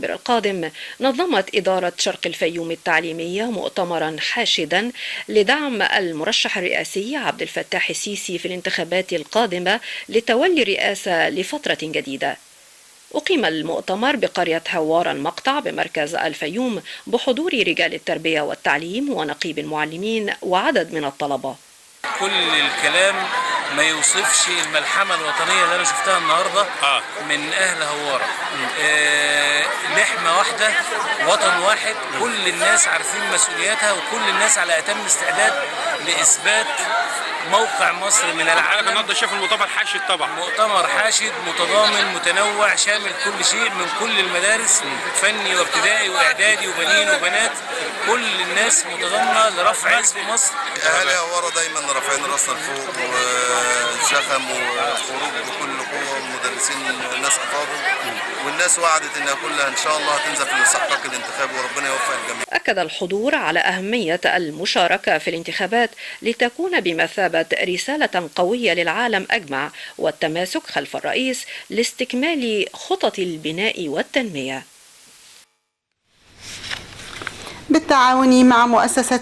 القادم نظمت إدارة شرق الفيوم التعليمية مؤتمرا حاشدا لدعم المرشح الرئاسي عبد الفتاح السيسي في الانتخابات القادمة لتولي الرئاسة لفترة جديدة. أقيم المؤتمر بقرية هوار المقطع بمركز الفيوم بحضور رجال التربية والتعليم ونقيب المعلمين وعدد من الطلبة. كل الكلام ما يوصفش الملحمة الوطنية اللي أنا شفتها النهاردة من أهل هوارة. لحمة واحدة، وطن واحد، كل الناس عارفين مسؤولياتها وكل الناس على أتم استعداد لإثبات موقع مصر من العالم. النهارده شايف المؤتمر حاشد طبعا، مؤتمر حاشد متضامن متنوع شامل كل شيء من كل المدارس، فني وابتدائي واعدادي وبنين وبنات، كل الناس متضامنه لرفع اسم مصر. اهالي هوارة دايما رافعين راسنا لفوق وشخم وخروج بكل قوه والمدرسين الناس افاضوا والناس وعدت انها كلها ان شاء الله هتنزل في الاستحقاق الانتخابي وربنا يوفق الجميع. أكد الحضور على أهمية المشاركة في الانتخابات لتكون بمثابة رسالة قوية للعالم أجمع والتماسك خلف الرئيس لاستكمال خطط البناء والتنمية. بالتعاون مع مؤسسة